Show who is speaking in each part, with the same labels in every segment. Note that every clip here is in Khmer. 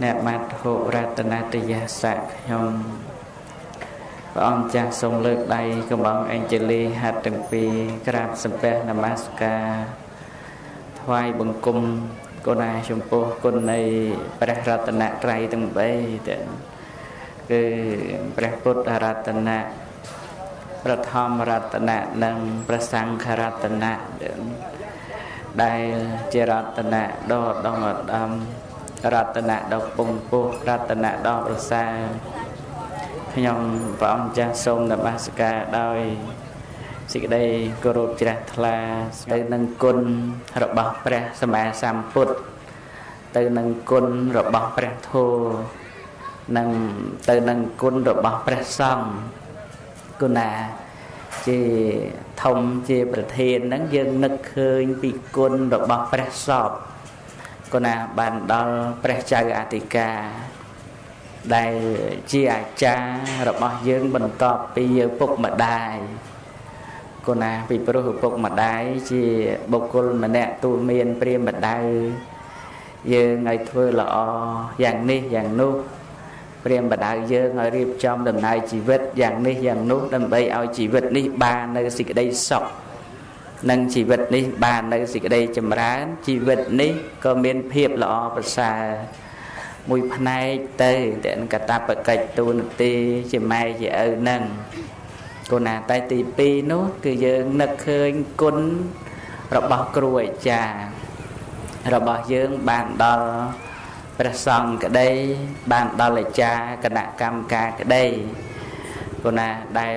Speaker 1: អ្នកមធុរតនតយសៈខ្ញុំព្រះអង្គចាស់សូមលើកដៃកំបងអញ្ជលីហត្ថទាំងពីរក្រាបសំពះនមស្ការថ្វាយបង្គំគុណាចំពោះគុណនៃព្រះរតនត្រ័យទាំង3ទាំងគឺព្រះពុទ្ធរតនៈព្រះធម្មរតនៈនិងព្រះសង្ឃរតនៈដែលជារតនៈដ៏ឧត្តមឧត្តមរតនៈដ៏ពងពោះរតនៈដ៏ប្រសើរខ្ញុំព្រះអង្គចាស់សូមនមស្ការដោយសេចក្តីគោរពជ្រះថ្លាទៅនឹងគុណរបស់ព្រះសម្មាសម្ពុទ្ធទៅនឹងគុណរបស់ព្រះធម៌និងទៅនឹងគុណរបស់ព្រះសង្ឃគុណាជាធំជាប្រធានហ្នឹងយើងនឹកឃើញពីគុណរបស់ព្រះសពគុណាបានដល់ព្រះចៅអធិការដែលជាអាចារ្យរបស់យើងបន្ទាប់ពីឪពុកម្ដាយគុណាពីព្រោះឪពុកម្ដាយជាបុគ្គលម្នាក់ទូមានព្រាមបដៅយើងឲ្យធ្វើល្អយ៉ាងនេះយ៉ាងនោះព្រាមបដៅយើងឲ្យរៀបចំដំណើរជីវិតយ៉ាងនេះយ៉ាងនោះដើម្បីឲ្យជីវិតនេះបាននៅសេចក្តីសុខនិងជីវិតនេះបាននៅសេចក្តីចម្រើនជីវិតនេះក៏មានភាពល្អប្រសើរមួយផ្នែកទៅតែកតបកិច្ចទូនាទីជាម៉ែជាឪនឹងគណាតែទី2នោះគឺយើងនឹកឃើញគុណរបស់គ្រូអាចារ្យរបស់យើងបានដល់ព្រះសង្ឃក្តីបានដល់អាចារ្យគណៈកម្មការក្តីគណាដែល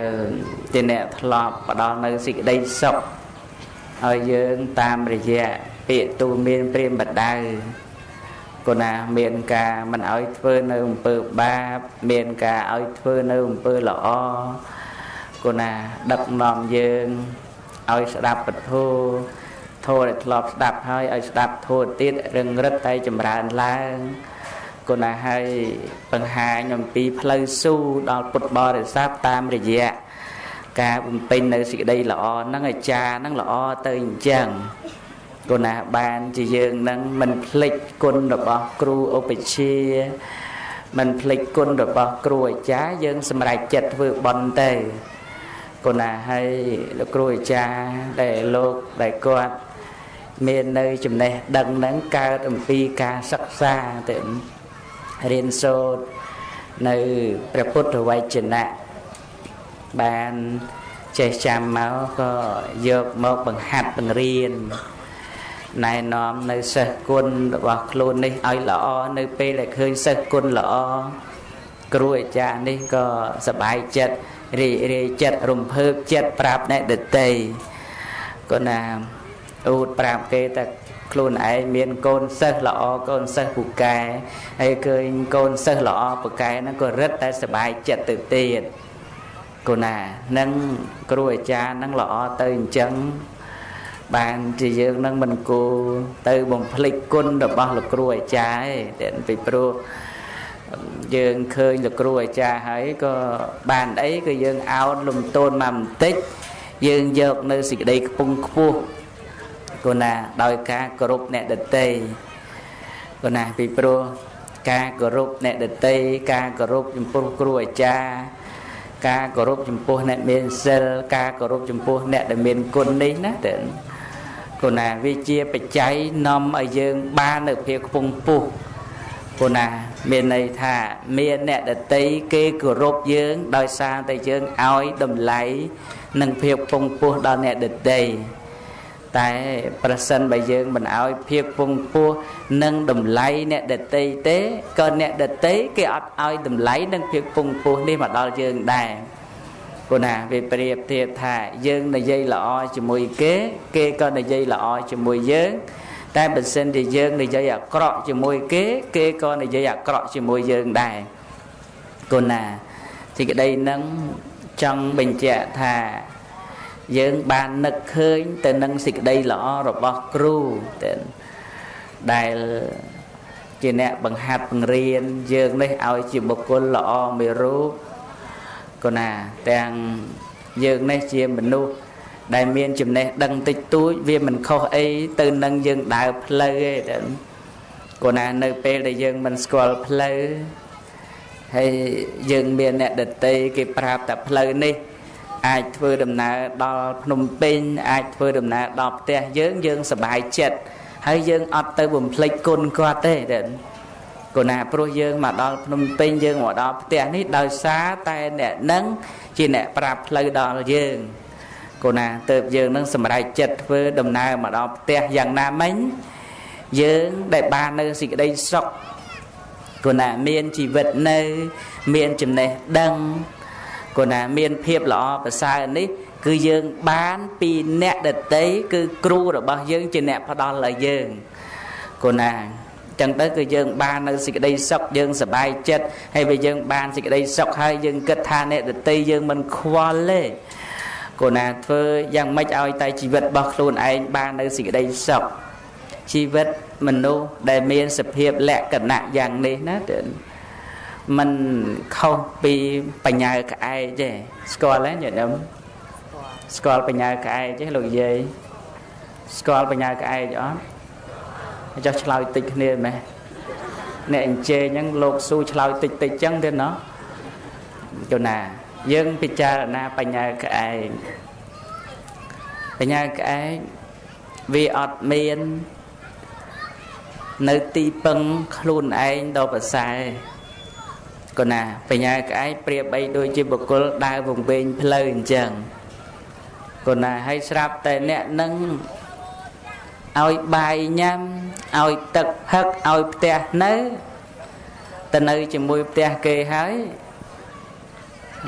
Speaker 1: ជាអ្នកធ្លាប់ផ្ដល់នៅសេចក្តីសុខឲ្យយើងតាមរយៈពាក្យទូមានព្រាមបដៅគណាមានការមិនឲ្យធ្វើនៅអំពើបាបមានការឲ្យធ្វើនៅអំពើល្អគណាដឹកនាំយើងឲ្យស្ដាប់ពធធម៌ដែលធ្លាប់ស្ដាប់ហើយឲ្យស្ដាប់ធម៌ទៀតរឹងរិតតែចម្រើនឡើងគណាឲ្យបង្ហាញអំពីផ្លូវស៊ូដល់ពុទ្ធបរិស័ទតាមរយៈការបំពេញនៅសេចក្តីល្អហ្នឹងអាចារ្យហ្នឹងល្អទៅអញ្ចឹងគណាបានជាយើងនឹងមិនភ្លេចគុណរបស់គ្រូឧបជាមិនភ្លេចគុណរបស់គ្រូអាចារ្យយើងសម្រេចចិត្តធ្វើបុណ្យទៅគណាឲ្យលោកគ្រូអាចារ្យដែលលោកដែលគាត់មាននៅចំណេះដឹងហ្នឹងកើតអំពីការសិក្សាទៅរៀនសូត្រនៅព្រះពុទ្ធវចនៈបានចេះចាំមកក៏យកមកបង្ហាត់បង្រៀនណែនាំនៅសិស្សគុណរបស់ខ្លួននេះឲ្យល្អនៅពេលដែលឃើញសិស្សគុណល្អគ្រូអាចារ្យនេះក៏សប្បាយចិត្តរីករាយចិត្តរំភើបចិត្តប្រាប់អ្នកដទៃគាត់ណាអួតប្រាប់គេតែខ្លួនឯងមានកូនសិស្សល្អកូនសិស្សពូកែហើយឃើញកូនសិស្សល្អពូកែហ្នឹងក៏រឹតតែសប្បាយចិត្តទៅទៀតគូណានឹងគ្រូអាចារ្យហ្នឹងល្អទៅអញ្ចឹងបានជាយើងនឹងមិនគួរទៅបំភ្លេចគុណរបស់លោកគ្រូអាចារ្យទេពីព្រោះយើងឃើញលោកគ្រូអាចារ្យហើយក៏បានអីក៏យើងអោនលំទោនមកបន្តិចយើងយកនៅសេចក្តីខ្ពង់ខ្ពស់គណាដោយការគោរពអ្នកដទៃគណាពីព្រោះការគោរពអ្នកដទៃការគោរពចំពោះគ្រូអាចារ្យការគោរពចំពោះអ្នកមានសិលការគោរពចំពោះអ្នកដែលមានគុណនេះណាតែគណាវាជាបច្ច័យនាំឲ្យយើងបាននៅភាពខ្ពង់ខ្ពស់គណាមានន័យថាមានអ្នកដទៃគេគោរពយើងដោយសារតែយើងឲ្យតម្លៃនិងភាពខ្ពង់ខ្ពស់ដល់អ្នកដទៃតែប្រសិនបើយើងមិនឲ្យភាពខ្ពង់ខ្ពស់និងតម្លៃអ្នកដទៃទេក៏អ្នកដទៃគេអត់ឲ្យតម្លៃនិងភាពខ្ពង់ខ្ពស់នេះមកដល់យើងដែរគណាវាប្រៀបធៀបថាយើងនិយាយល្អជាមួយគេគេក៏និយាយល្អជាមួយយើងតែបើសិនជាយើងនិយាយអាក្រក់ជាមួយគេគេក៏និយាយអាក្រក់ជាមួយយើងដែរគណាសេចក្តីនឹងចង់បញ្ជាក់ថាយើងបាននឹកឃើញទៅនឹងសេចក្តីល្អរបស់គ្រូទៅដែលជាអ្នកបង្ហាត់បង្រៀនយើងនេះឲ្យជាបុគ្គលល្អមួយរូបគណាទាំងយើងនេះជាមនុស្សដែលមានចំណេះដឹងតិចតួចវាមិនខុសអីទៅនឹងយើងដើរផ្លូវទេតែ គណានៅពេលដែលយើងមិនស្គាល់ផ្លូវហើយយើងមានអ្នកដតីគេប្រាប់តែផ្លូវនេះអាចធ្វើដំណើរដល់ភ្នំពេញអាចធ្វើដំណើរដល់ផ្ទះយើងយើងសប្បាយចិត្តហើយយើងអត់ទៅបំភ្លេចគុណគាត់ទេគណាព្រោះយើងមកដល់ភ្នំពេញយើងមកដល់ផ្ទះនេះដោយសារតែអ្នកនឹងជាអ្នកប្រាប់ផ្លូវដល់យើងគណាទៅយើងនឹងសម្រេចចិត្តធ្វើដំណើរមកដល់ផ្ទះយ៉ាងណាមិញយើងដែលបាននៅសេចក្តីសុខគណាមានជីវិតនៅមានចំណេះដឹងគណាមានភាពល្អប្រសើរនេះគឺយើងបានពីអ្នកដតីគឺគ្រូរបស់យើងជាអ្នកផ្ដល់ឲ្យយើងគណាចឹងទៅគឺយើងបាននៅសេចក្តីសុខយើងសប្បាយចិត្តហើយបើយើងបានសេចក្តីសុខហើយយើងគិតថាអ្នកដតីយើងមិនខ្វល់ទេគណាធ្វើយ៉ាងម៉េចឲ្យតែជីវិតរបស់ខ្លួនឯងបាននៅសេចក្តីសុខជីវិតមនុស្សដែលមានសភាពលក្ខណៈយ៉ាងនេះណាมันខុសពីបញ្ញាក្អែកទេស្គាល់ទេញាតិញោមស្គាល់បញ្ញាក្អែកទេលោកយាយស្គាល់បញ្ញាក្អែកអត់ចុះឆ្លើយតិចគ្នាម៉េះអ្នកអញ្ជើញហ្នឹងលោកស៊ូឆ្លើយតិចតិចចឹងទេណោះចុះណាយើងពិចារណាបញ្ញាក្អែកបញ្ញាក្អែកវាអត់មាននៅទីពឹងខ្លួនឯងដ៏ប្រសើរគណាបញ្ញាក្អែកប្រៀបបីដូចជាបុគ្គលដើរវង្វេងផ្លូវអញ្ចឹងគណាហើយស្រាប់តែអ្នកនឹងឲ្យបាយញ៉ាំឲ្យទឹកផឹកឲ្យផ្ទះនៅទៅនៅជាមួយផ្ទះគេហើយ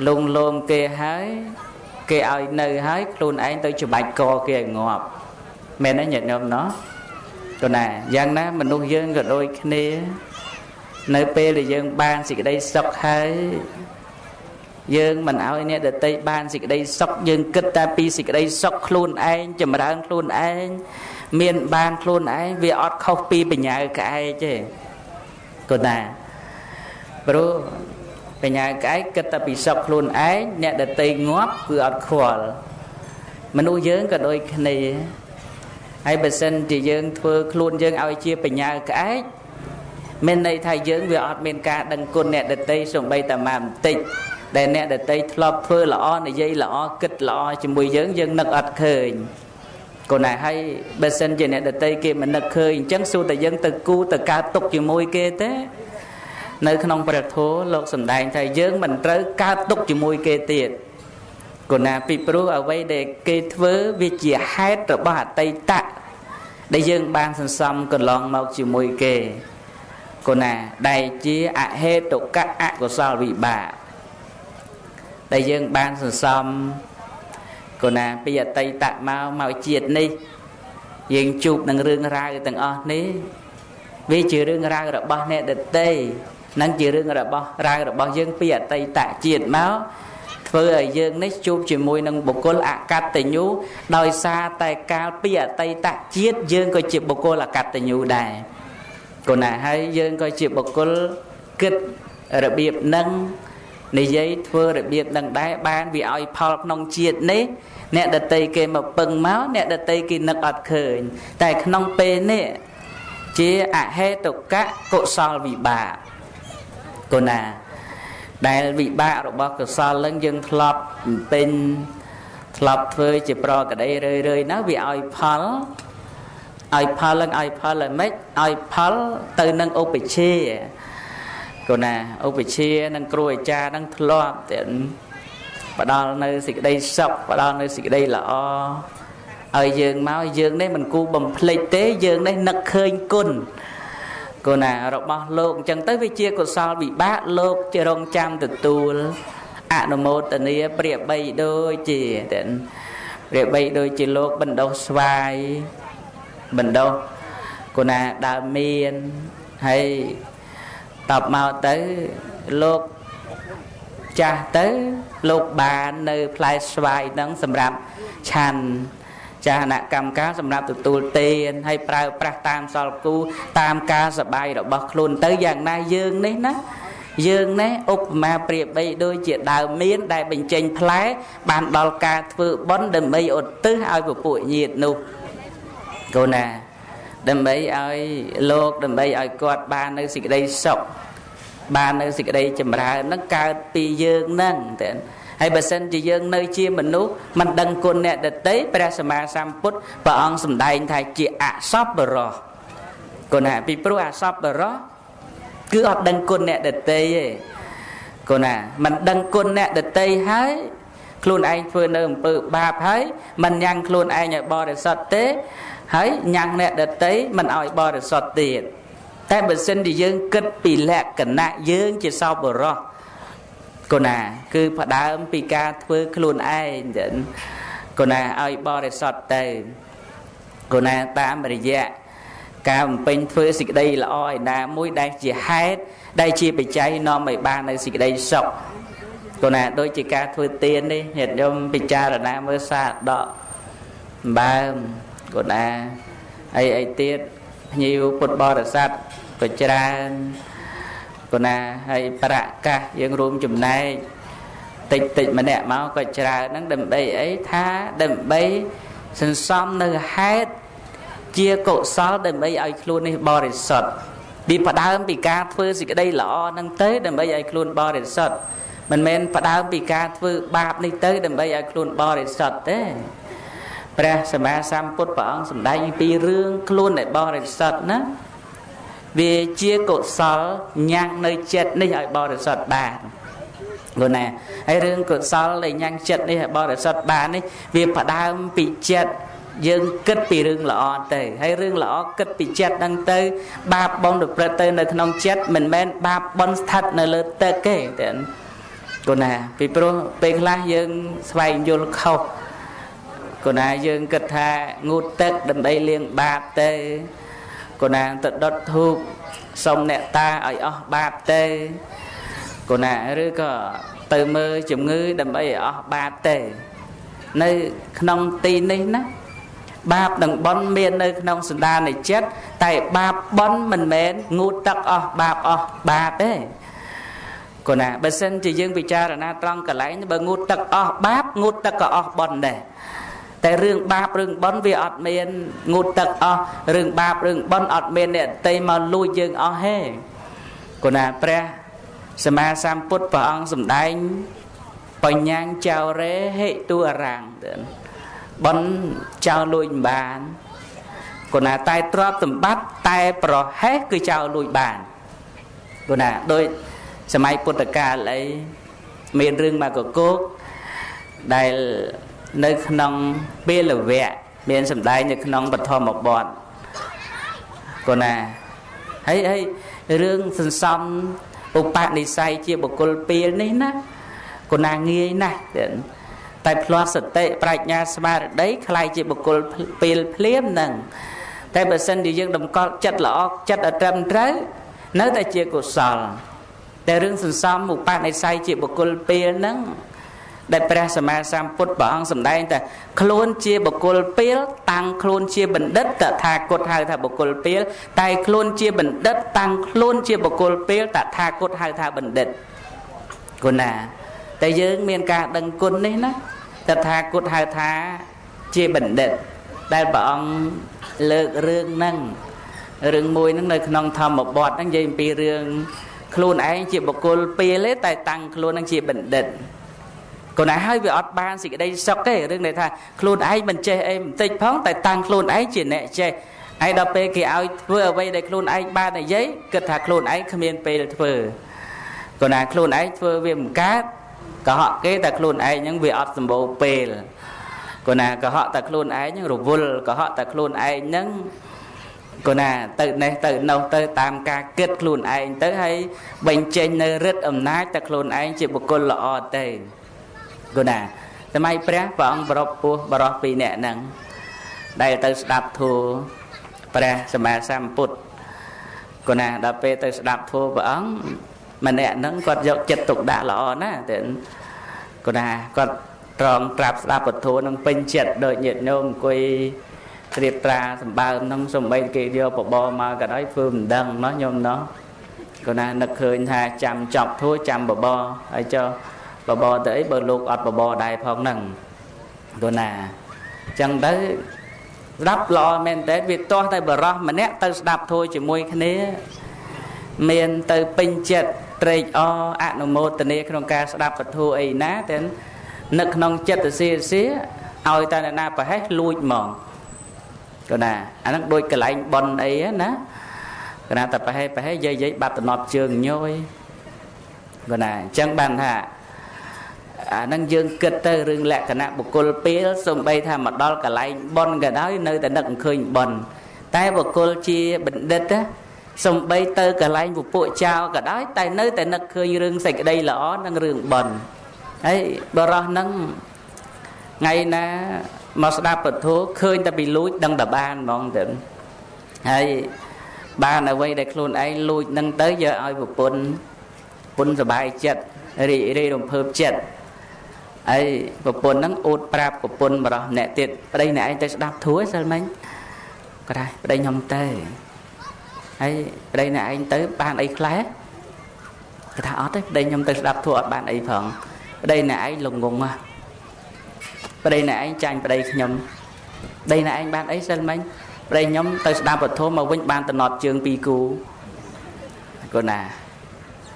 Speaker 1: លងលោមគេហើយគេឲ្យនៅហើយខ្លួនឯងទៅច្បាច់កគេឲ្យងាប់មែនទេញាតិញោមណោះគណាយ៉ាងណាមនុស្សយើងក៏ដូចគ្នានៅពេលដែលយើងបានសេចក្តីសុខហើយយើងមិនឲ្យអ្នកដទៃបានសេចក្តីសុខយើងគិតតែពីសេចក្តីសុខខ្លួនឯងចម្រើនខ្លួនឯងមានបានខ្លួនឯងវាអត់ខុសពីបញ្ញាក្អែកទេគណាព្រោះបញ្ញាក្អែកគិតតែពីសុខខ្លួនឯងអ្នកដទៃងាប់គឺអត់ខ្វល់មនុស្សយើងក៏ដូចគ្នាហើយបើសិនជាយើងធ្វើខ្លួនយើងឲ្យជាបញ្ញាក្អែកមានន័យថាយើងវាអត់មានការដឹងគុណអ្នកដទៃសូម្បីតែមកបន្តិចដែលអ្នកដទៃធ្លាប់ធ្វើល្អនិយាយល្អគិតល្អជាមួយយើងយើងនឹកអត់ឃើញគណាហើយបើសិនជាអ្នកដទៃគេមិននឹកឃើញអញ្ចឹងសួរតែយើងទៅគូទៅកើតទុកជាមួយគេទេនៅក្នុងព្រះធម៌លោកសម្ដែងថាយើងមិនត្រូវកើតទុកជាមួយគេទៀតគណាពីព្រោះអ្វីដែលគេធ្វើវាជាហេតុរបស់អតីតៈដែលយើងបានសន្សំកន្លងមកជាមួយគេគណាដែលជាអហេតុកៈអកុសលវិបាកដែលយើងបានសន្សំគណាពីអតីតមកជាតិនេះយើងជួបនឹងរឿងរ៉ាវទាំងអស់នេះវាជារឿងរ៉ាវរបស់អ្នកដទៃនិងជារឿងរបស់រ៉ាវរបស់យើងពីអតីតជាតិមកធ្វើឲ្យយើងនេះជួបជាមួយនឹងបុគ្គលអកតញ្ញូដោយសារតែកាលពីអតីតជាតិយើងក៏ជាបុគ្គលអកតញ្ញូដែរគណាហើយយើងក៏ជាបុគ្គលគិតរបៀបនឹងនិយាយធ្វើរបៀបនឹងដែរបានវាឲ្យផលក្នុងជាតិនេះអ្នកដទៃគេមកពឹងមកអ្នកដទៃគេនឹកអត់ឃើញតែក្នុងពេលនេះជាអហេតុកៈកុសលវិបាកគណាដែលវិបាករបស់កុសលនឹងយើងធ្លាប់ពេញធ្លាប់ធ្វើជាប្រក្តីរឿយៗណាវាឲ្យផលឲ្យផលនឹងឲ្យផលល្មិចឲ្យផលទៅនឹងឧបជាគណាឧបជានិងគ្រូអាចារ្យនឹងធ្លាប់តែផ្ដល់នៅសេចក្តីសុខផ្ដល់នៅសេចក្តីល្អឲ្យយើងមកយើងនេះមិនគូបំភ្លេចទេយើងនេះនឹកឃើញគុណគណារបស់លោកអញ្ចឹងទៅវាជាកុសលវិបាកលោកជារងចាំទទួលអនុមោទនាប្រៀបបីដូចជាប្រៀបបីដូចជាលោកបណ្ដោះស្វាយបណ្ដោះគណាដើមមានហើយតបមកទៅលោកចាស់ទៅលោកបាននៅផ្លែស្វាយហ្នឹងសម្រាប់ឆាន់ចាហនកម្មការសម្រាប់ទទួលទានហើយប្រើប្រាស់តាមសល់គូតាមការសបាយរបស់ខ្លួនទៅយ៉ាងណាយើងនេះណាយើងនេះឧបមាប្រៀបបីដូចជាដើមមានដែលបញ្ចេញផ្លែបានដល់ការធ្វើបុណ្យដើម្បីឧទ្ទិសឲ្យពពួកញាតិនោះកូនណា ដើម្បីឲ្យលោកដើម្បីឲ្យគាត់បាននៅសេចក្តីសុខបាននៅសេចក្តីចម្រើននឹងកើតពីយើងហ្នឹងតែហើយបើសិនជាយើងនៅជាមនុស្សមិនដឹងគុណអ្នកដទៃព្រះសម្មាសម្ពុទ្ធព្រះអង្គសម្ដែងថាជាអសប្បុរសគុណពីព្រោះអសប្បុរសគឺអត់ដឹងគុណអ្នកដទៃទេគុណមិនដឹងគុណអ្នកដទៃហើយខ្លួនឯងធ្វើនៅអំពើបាបហើយមិនញ៉ាំងខ្លួនឯងឲ្យបរិសុទ្ធទេហើយញ៉ាំងអ្នកដទៃមិនឲ្យបរិសុទ្ធទៀតតែបើសិនជាយើងគិតពីលក្ខណៈយើងជាសប្បុរសគុណគឺផ្ដើមពីការធ្វើខ្លួនឯងគុណឲ្យបរិសុទ្ធទៅគុណតាមរយៈការបំពេញធ្វើសេចក្តីល្អឯណាមួយដែលជាហេតុដែលជាបច្ច័យនាំឲ្យបាននៅសេចក្តីសុខគុណដូចជាការធ្វើទាននេះញាតិញោមពិចារណាមើលសាដកបើមគុណអីអីទៀតភ្ញៀវពុទ្ធបរិស័ទក៏ច្រើនគុណហើយប្រកាសយើងរួមចំណែកតិចតិចម្នាក់មកក៏ច្រើនហ្នឹងដើម្បីអីថាដើម្បីសន្សំនៅហេតុជាកុសលដើម្បីឲ្យខ្លួននេះបរិសុទ្ធពីផ្ដើមពីការធ្វើសេចក្តីល្អហ្នឹងទៅដើម្បីឲ្យខ្លួនបរិសុទ្ធមិនមែនផ្ដើមពីការធ្វើបាបនេះទៅដើម្បីឲ្យខ្លួនបរិសុទ្ធទេព្រះសម្មាសម្ពុទ្ធព្រះអង្គសម្ដែងពីរឿងខ្លួនដែលបរិសុទ្ធណាវាជាកុសលញ៉ាំងនៅចិត្តនេះឲ្យបរិសុទ្ធបានព្រោះណាហើយរឿងកុសលដែលញ៉ាំងចិត្តនេះឲ្យបរិសុទ្ធបាននេះវាផ្ដើមពីចិត្តយើងគិតពីរឿងល្អទៅហើយរឿងល្អគិតពីចិត្តហ្នឹងទៅបាបបុណ្យប្រព្រឹត្តទៅនៅក្នុងចិត្តមិនមែនបាបបុណ្យស្ថិតនៅលើទឹកទេតែគណាពីព្រោះពេលខ្លះយើងស្វែងយល់ខុសគណាយើងគិតថាងូតទឹកដើម្បីលាងបាបទៅគណាទៅដុតធូបសុំអ្នកតាឲ្យអស់បាបទៅគណាឬក៏ទៅមើលជំងឺដើម្បីឲ្យអស់បាបទៅនៅក្នុងទីនេះណាបាបនិងបុណ្យមាននៅក្នុងសន្តាននៃចិត្តតែបាបបុណ្យមិនមែនងូតទឹកអស់បាបអស់បាបទេគណាបើសិនជាយើងពិចារណាត្រង់កន្លែងបើងូតទឹកអស់បាបងូតទឹកក៏អស់បុណ្យដែរតែរឿងបាបរឿងបុណ្យវាអត់មានងូតទឹកអស់រឿងបាបរឿងបុណ្យអត់មានអ្នកដទៃមកលួចយើងអស់ទេគណាព្រះសម្មាសម្ពុទ្ធព្រះអង្គសម្ដែងបញ្ញាចោរេហិទុរាំងបុណ្យចោលលួចមិនបានគណាតែទ្រព្យសម្បត្តិតែប្រហែសគឺចោលលួចបានគណាដូចសម័យពុទ្ធកាលអីមានរឿងមកកកដែលនៅក្នុងពេលវៈមានសម្ដែងនៅក្នុងបឋមបទគណាហើយហើយរឿងសន្សំឧបនិស្ស័យជាបុគ្គលពេលនេះណាគណាងាយណាស់តែផ្លាត់សតិប្រាជ្ញាស្មារតីក្លាយជាបុគ្គលពេលភ្លាមហ្នឹងតែបើសិនជាយើងតម្កល់ចិត្តល្អចិត្តឲ្យត្រឹមត្រូវនៅតែជាកុសលតែរឿងសន្សំឧបនិស្ស័យជាបុគ្គលពេលហ្នឹងដែលព្រះសម្មាសម្ពុទ្ធព្រះអង្គសម្ដែងតែខ្លួនជាបុគ្គលពេលតាំងខ្លួនជាបណ្ឌិតតថាគតហៅថាបុគ្គលពេលតែខ្លួនជាបណ្ឌិតតាំងខ្លួនជាបុគ្គលពេលតថាគតហៅថាបណ្ឌិតគុណណាតែយើងមានការដឹងគុណនេះណាតថាគតហៅថាជាបណ្ឌិតដែលព្រះអង្គលើករឿងហ្នឹងរឿងមួយហ្នឹងនៅក្នុងធម្មបទហ្នឹងនិយាយអំពីរឿងខ្លួនឯងជាបុគ្គលពេលទេតែតាំងខ្លួនហ្នឹងជាបណ្ឌិតគណាហើយវាអត់បានសេចក្តីសុខទេរឿងដែលថាខ្លួនឯងមិនចេះអីបន្តិចផងតែតាំងខ្លួនឯងជាអ្នកចេះហើយដល់ពេលគេឲ្យធ្វើអ្វីដែលខ្លួនឯងបាននិយាយគិតថាខ្លួនឯងគ្មានពេលធ្វើគណាខ្លួនឯងធ្វើវាមិនកើតកុហកគេតែខ្លួនឯងហ្នឹងវាអត់សម្បូរពេលគណាកុហកតែខ្លួនឯងហ្នឹងរវល់កុហកតែខ្លួនឯងហ្នឹងគណាទៅនេះទៅនោះទៅតាមការគិតខ្លួនឯងទៅហើយបញ្ចេញនៅឫទ្ធិអំណាចតែខ្លួនឯងជាបុគ្គលល្អទៅគណាសម័យព្រះព្រះអង្គប្រពពោះបរោះពីរនាក់ហ្នឹងដែលទៅស្ដាប់ធម៌ព្រះសម្មាសម្ពុទ្ធគណាដល់ពេលទៅស្ដាប់ធម៌ព្រះអង្គម្នាក់ហ្នឹងគាត់យកចិត្តទុកដាក់ល្អណាស់តែគណាគាត់ត្រង់ត្រាប់ស្ដាប់ពធនឹងពេញចិត្តដូចញាតិញោមអង្គុយត្រៀបត្រាសម្បើមហ្នឹងសំបីគេយកបបរមកក៏ដោយធ្វើមិនដឹងណោះញោមណោះគណានឹកឃើញថាចាំចប់ធัวចាំបបរហើយចុះបបរទៅអីបើលោកអត់បបរដែរផងហ្នឹងគណាអញ្ចឹងទៅ ស្ដាប់ល្អមែនតើវាទាស់តែបរោះម្នាក់ទៅស្ដាប់ធម៌ជាមួយគ្នាមានទៅពេញចិត្តត្រេកអរអនុមោទនាក្នុងការស្ដាប់ពធអីណាតែនៅក្នុងចិត្តសៀសៀឲ្យតែអ្នកណាប្រហែសលួចហ្មងក៏ណាអាហ្នឹងដូចកន្លែងប៉ុនអីណាកណាតែប្រហែសយាយបាត់តំណប់ជើងញយក៏ណាអញ្ចឹងបានថាអាហ្នឹងយើងគិតទៅរឿងលក្ខណៈបុគ្គលពេលសំបីថាមកដល់កន្លែងប៉ុនក៏ដោយនៅតែនឹកឃើញប៉ុនតែបុគ្គលជាបណ្ឌិតណាសំបីទៅកន្លែងពពួកចៅក៏ដោយតែនៅតែនឹកឃើញរឿងសេចក្តីល្អនិងរឿងប៉ុនហើយបរោះហ្នឹងថ្ងៃណាមកស្ដាប់ពធឃើញតែពីលួចដឹងតែបានហ្មងទៅហើយបានអ្វីដែលខ្លួនឯងលួចនឹងទៅយកឲ្យប្រពន្ធពុនសบายចិត្តរីករាយរំភើបចិត្តហើយប្រពន្ធហ្នឹងអួតប្រាប់ប្រពន្ធបរោះម្នាក់ទៀតប្តីអ្នកឯងទៅស្ដាប់ធัวសិលមិញក៏ដែរប្តីខ្ញុំទៅហើយប្តីអ្នកឯងទៅបានអីខ្លះគេថាអត់ទេប្តីខ្ញុំទៅស្ដាប់ធัวអត់បានអីផងប្តីអ្នកឯងល្ងងហ៎ប្តីអ្នកឯងចាញ់ប្តីខ្ញុំប្តីអ្នកឯងបានអីសិលមិញប្តីខ្ញុំទៅស្ដាប់ពធមកវិញបានតំណត់ជើងពីរគូក៏ណា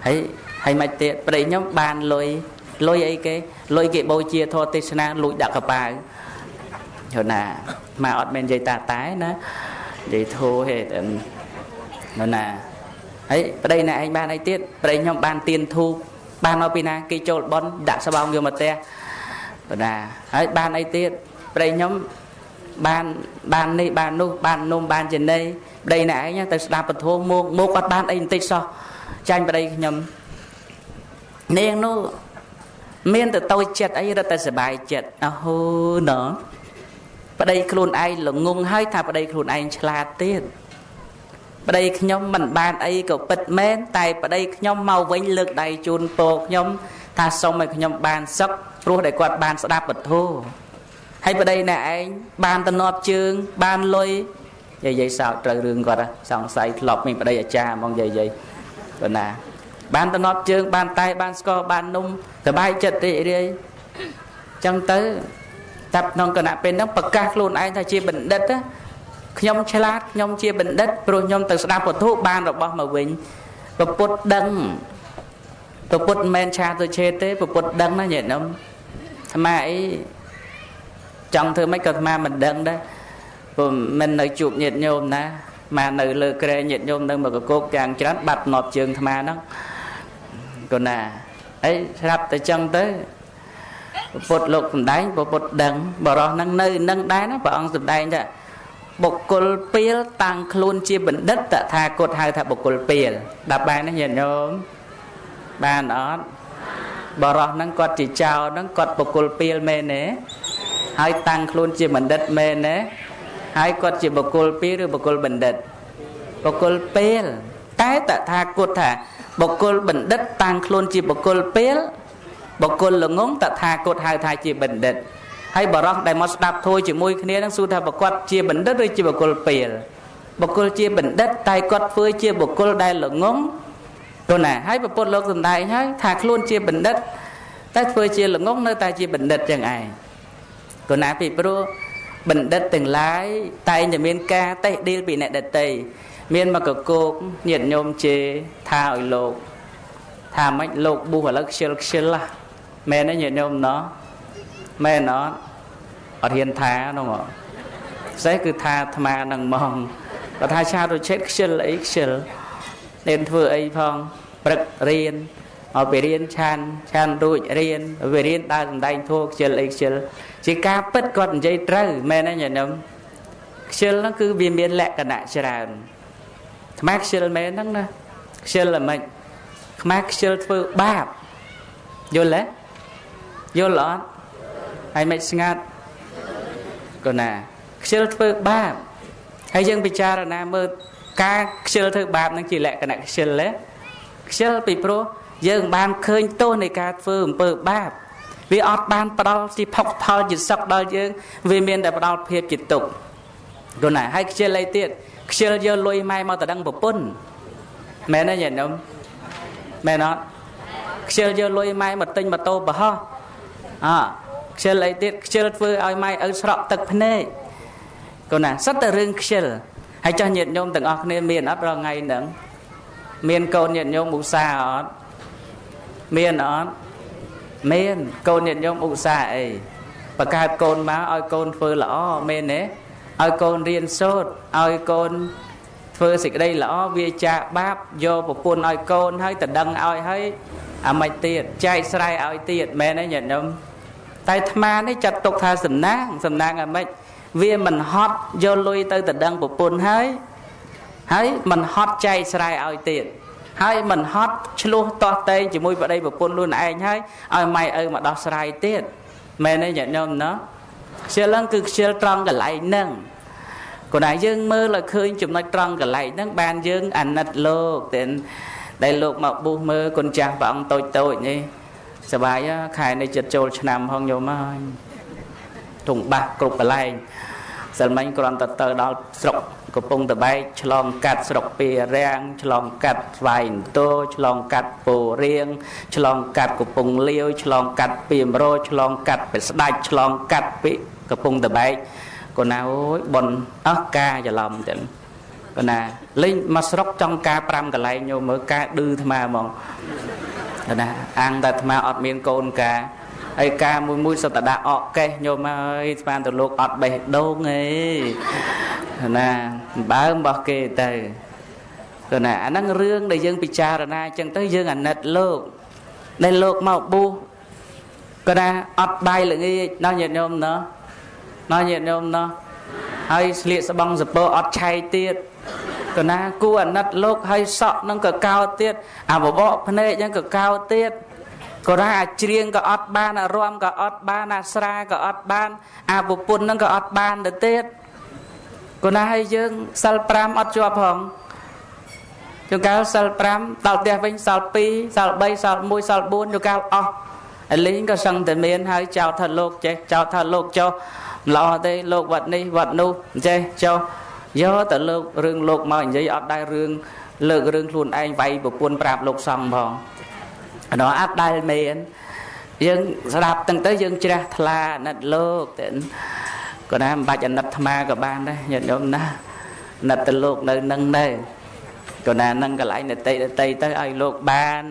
Speaker 1: ហើយមិនទៀតប្តីខ្ញុំបានលុយលុយអីគេលុយគេបូជាធម៌ទេសនាលួចដាក់កប៉ាវយល់ណាមកអត់មែននិយាយតាតែណានិយាយធូរហេតុណាហើយប្តីអ្នកឯងបានអីទៀតប្តីខ្ញុំបានទៀនធូបបានមកពីណាគេចូលបន់ដាក់ស្បោងយកមកផ្ទះណាហើយបានអីទៀតប្តីខ្ញុំបាននេះបាននោះបាននំបានចំណីប្តីអ្នកឯងទៅស្ដាប់ពធមកអត់បានអីបន្តិចសោះចាញ់ប្តីខ្ញុំនាងនោះមានទៅតូចចិត្តអីរត់តែសบายចិត្តអហូណប្តីខ្លួនឯងល្ងងហើយថាប្តីខ្លួនឯងឆ្លាតទៀតប្តីខ្ញុំមិនបានអីក៏ពិតមែនតែប្តីខ្ញុំមកវិញលើកដៃជូនពរខ្ញុំថាសូមឲ្យខ្ញុំបានសុខព្រោះដែលគាត់បានស្ដាប់ពធហើយប្តីអ្នកឯងបានតំណប់ជើងបានលុយយាយសោកត្រូវរឿងគាត់សង្ស័យធ្លាប់មានប្តីអាចារ្យហ្មងយាយប៉ុណ្ណាបានតំណប់ជើងបានតែបានស្ករបាននំសบายចិត្តរីករាយចឹងទៅតាប់ក្នុងគណៈពេលហ្នឹងប្រកាសខ្លួនឯងថាជាបណ្ឌិតណាខ្ញុំឆ្លាតខ្ញុំជាបណ្ឌិតព្រោះខ្ញុំទៅស្ដាប់ពធបានរបស់មកវិញពពុទ្ធដឹងពពុទ្ធមិនមែនឆាទៅឆេទេពពុទ្ធដឹងណាញាតិញោមអាត្មាអីចង់ធ្វើម៉េចក៏អាត្មាមិនដឹងដែរព្រោះមិននៅជួបញាតិញោមណាមកនៅលើក្រែញាតិញោមនៅមកកកយ៉ាងច្រើនបាត់ណប់ជើងអាត្មាហ្នឹងក៏ណាអីស្រាប់តែចឹងទៅពុទ្ធលោកសំដែងពុទ្ធដឹងបរោះហ្នឹងនៅនឹងដែរណាព្រះអង្គសំដែងថាបុគ្គលពេលតាំងខ្លួនជាបណ្ឌិតតថាគតហៅថាបុគ្គលពេលដល់បានណាញាតិញោមបានអត់បរោះហ្នឹងគាត់ជាចៅហ្នឹងគាត់បុគ្គលពេលមែនទេហើយតាំងខ្លួនជាបណ្ឌិតមែនទេហើយគាត់ជាបុគ្គលពេលឬបុគ្គលបណ្ឌិតបុគ្គលពេលតែតថាគតថាបុគ្គលបណ្ឌិតតាំងខ្លួនជាបុគ្គលពេលបុគ្គលល្ងងតថាគតហៅថាជាបណ្ឌិតហើយបរោះដែលមកស្ដាប់ធម៌ជាមួយគ្នានឹងសួរថាប្រកបជាបណ្ឌិតឬជាបុគ្គលពេលបុគ្គលជាបណ្ឌិតតែគាត់ធ្វើជាបុគ្គលដែលល្ងងទៅណាហើយប្រពុតលោកសំដែងហើយថាខ្លួនជាបណ្ឌិតតែធ្វើជាល្ងងនៅតែជាបណ្ឌិតចឹងឯងក៏ណាពីព្រោះបណ្ឌិតទាំងឡាយតែងតែមានការតេះឌីលពីអ្នកដទៃមានមកកកោកញាតិញោមជេរថាឲ្យលោកថាម៉េចលោកប៊ូសឥឡូវខ្ជិលខ្ជិលហ៎មែនទេញាតិញោមណោះមែនអត់អត់ហ៊ានថានោះមកសេះគឺថាអាត្មានឹងហ្មងបើថាឆារុឆេតខ្ជិលអីខ្ជិលរៀនធ្វើអីផងព្រឹករៀនឲ្យไปរៀនឆានឆានរួចរៀនវារៀនដើរសំដែងធัวខ្ជិលអីខ្ជិលជាការពិតគាត់និយាយត្រូវមែនទេញាតិញោមខ្ជិលហ្នឹងគឺវាមានលក្ខណៈច្រើនអាត្មាខ្ជិលមែនហ្នឹងណាខ្ជិលល្មិចអាត្មាខ្ជិលធ្វើបាបយល់ទេយល់អត់ហើយមិនស្ងាត់ក៏ណាខ្ជិលធ្វើបាបហើយយើងពិចារណាមើលការខ្ជិលធ្វើបាបនឹងជាលក្ខណៈខ្ជិលទេខ្ជិលពីព្រោះយើងបានឃើញទោសនៃការធ្វើអំពើបាបវាអត់បានផ្ដល់ជាផុកផលជាសុខដល់យើងវាមានតែផ្ដល់ភាពជាទុក្ខក៏ណាហើយខ្ជិលអីទៀតខ្ជិលយកលុយម៉ែមកតដឹងប្រពន្ធមែនទេញាតិញោមមែនអត់ខ្ជិលយកលុយម៉ែមកទិញម៉ូតូបរោះអខ្ជិលអីទៀតខ្ជិលធ្វើឲ្យម៉ែឪស្រក់ទឹកភ្នែក កូនណាសិតតែរឿងខ្ជិលហើយចាស់ញាតិញោមទាំងអស់គ្នាមានអត់រាល់ថ្ងៃហ្នឹងមានកូនញាតិញោមឧស្សាហ៍អត់មានអត់មានកូនញាតិញោមឧស្សាហ៍អីបង្កើតកូនមកឲ្យកូនធ្វើល្អមែនទេឲ្យកូនរៀនសូត្រឲ្យកូនធ្វើសេចក្តីល្អវាចាបាបយកប្រពន្ធឲ្យកូនហើយតដឹងឲ្យហើយអាម៉េចទៀតចែកស្រែឲ្យទៀតមែនទេញាតិញោមតែអាត្មានេះចាត់ទុកថាសំណាងសំណាងអាម៉េចវាមិនហត់យកលុយទៅតដឹងប្រពន្ធហើយហើយមិនហត់ចែកស្រែឲ្យទៀតហើយមិនហត់ឆ្លោះតោះតែងជាមួយប្តីប្រពន្ធខ្លួនឯងហើយឲ្យម៉ែឪមកដោះស្រាយទៀតមែនទេញាតិញោមណោះខ្ជិលហ្នឹងគឺខ្ជិលត្រង់កន្លែងហ្នឹងគណៈយើងមើលឲ្យឃើញចំណុចត្រង់កន្លែងហ្នឹងបានយើងអាណិតលោកតែដែលលោកមកប៊ូសមើលគុណចាស់ព្រះអង្គតូចតូចនេះសบายខែនេះចិត្តចូលឆ្នាំផងញោមហើយធុងបាសគ្រប់កន្លែងសិលមិញគ្រាន់តែទៅដល់ស្រុកកំពង់តបែកឆ្លងកាត់ស្រុកពីរាំងឆ្លងកាត់ស្វាយអន្តោឆ្លងកាត់ពោរៀងឆ្លងកាត់កំពង់លាវឆ្លងកាត់ពីមរោឆ្លងកាត់ពីស្ដាច់ឆ្លងកាត់ពីកំពង់តបែកកូនណាអូយប៉ុនអស់ការច្រឡំទាំងកូនណាលេងមកស្រុកចង់ការ5កន្លែងញោមមើលការឌឺអាត្មាហ្មងកូនណាអាងតែអាត្មាអត់មានកូនការហើយការមួយមួយសតដាអកកេះញោមអើយស្មានទៅលោកអត់បេះដូងឯណាបើមរបស់គេទៅកូនណាអាហ្នឹងរឿងដែលយើងពិចារណាអញ្ចឹងទៅយើងអាណិតលោកដែលលោកមកបួសកូនណាអត់បាយល្ងាចណោះញាតិញោមណោះណោះញាតិញោមណោះហើយស្លៀកស្បង់សពអត់ឆែកទៀតកូនណាគួរអាណិតលោកហើយសក់នឹងក៏កោទៀតអាបបកភ្នែកហ្នឹងក៏កោទៀតក៏ថាអាច្រៀងក៏អត់បានអារំក៏អត់បានអាស្រាក៏អត់បានអាប្រពន្ធហ្នឹងក៏អត់បានទៅទៀតក៏ណាឲ្យយើងសិល5អត់ជាប់ផងជួនកាលសិល5ដល់ផ្ទះវិញសិល2សិល3សិល1សិល4ជួនកាលអស់អលីងក៏សឹងតែមានហើយចោទថាលោកចេះចោទថាលោកចុះមិនល្អទេលោកវត្តនេះវត្តនោះចេះចុះយកតែលោករឿងលោកមកនិយាយអត់ដែររឿងលើករឿងខ្លួនឯងវាយប្រពន្ធប្រាប់លោកសង្ឃផងដល់អត់ដែលមានយើងស្ដាប់ទាំងទៅយើងជ្រះថ្លាអាណិតលោកតែក៏ណាមិនបាច់អាណិតអាត្មាក៏បានដែរញាតិញោមណាអាណិតទៅលោកនៅនឹងនៅក៏ណានឹងកន្លែងដតីដតីទៅឲ្យលោកបាន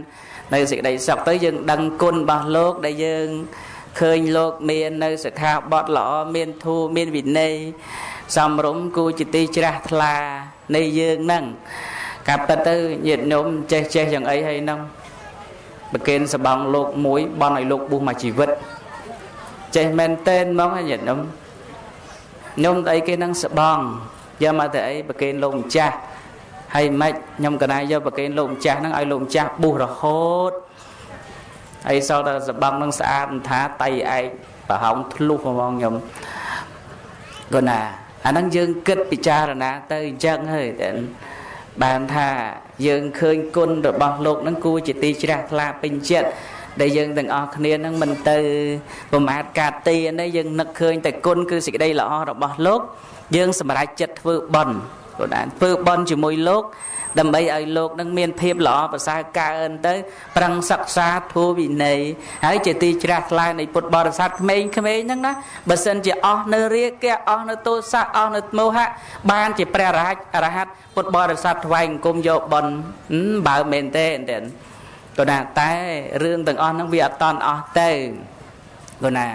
Speaker 1: នៅសេចក្តីសុខទៅយើងដឹងគុណរបស់លោកដែលយើងឃើញលោកមាននៅសិក្ខាបទល្អមានធម៌មានវិន័យសមរម្យគួរជាទីជ្រះថ្លានៃយើងហ្នឹងកាប់ទៅញាតិញោមចេះចេះយ៉ាងអីហើយហ្នឹងប្រគេនសបងលោកមួយបន់ឲ្យលោកបួសមួយជីវិតចេះមែនតែនហ្មងញាតិញោមញោមអីគេនឹងសបងយកមកតែអីប្រគេនលោកម្ចាស់ហើយម៉េចខ្ញុំកណាយកប្រគេនលោកម្ចាស់ហ្នឹងឲ្យលោកម្ចាស់បួសរហូតហើយសល់តែសបងនឹងស្អាតមិនថាតៃឯកប្រហោងធ្លុះហ្មងខ្ញុំកណាអាហ្នឹងយើងគិតពិចារណាទៅអញ្ចឹងហើយតែបានថាយើងឃើញគុណរបស់លោកនឹងគួរជាទីជ្រះថ្លាពេញចិត្តដែលយើងទាំងអស់គ្នានឹងមិនទៅប្រមាថកាត់ទានទេយើងនឹកឃើញតែគុណគឺសេចក្តីល្អរបស់លោកយើងសម្រេចចិត្តធ្វើបុណ្យព្រោះដែរធ្វើបុណ្យជាមួយលោកដើម្បីឲ្យលោកនឹងមានភាពល្អប្រសើរកើនទៅប្រឹងសិក្សាធម៌វិន័យហើយជាទីជ្រះថ្លានៃពុទ្ធបរិស័ទក្មេងៗហ្នឹងណាបើសិនជាអស់នៅរាគៈអស់នៅទោសៈអស់នៅមោហៈបានជាព្រះរហ័តពុទ្ធបរិស័ទថ្វាយអង្គមយកបុណ្យបើមែនទេក៏ណាតែរឿងទាំងអស់ហ្នឹងវាអត់តន់អស់ទៅក៏ណា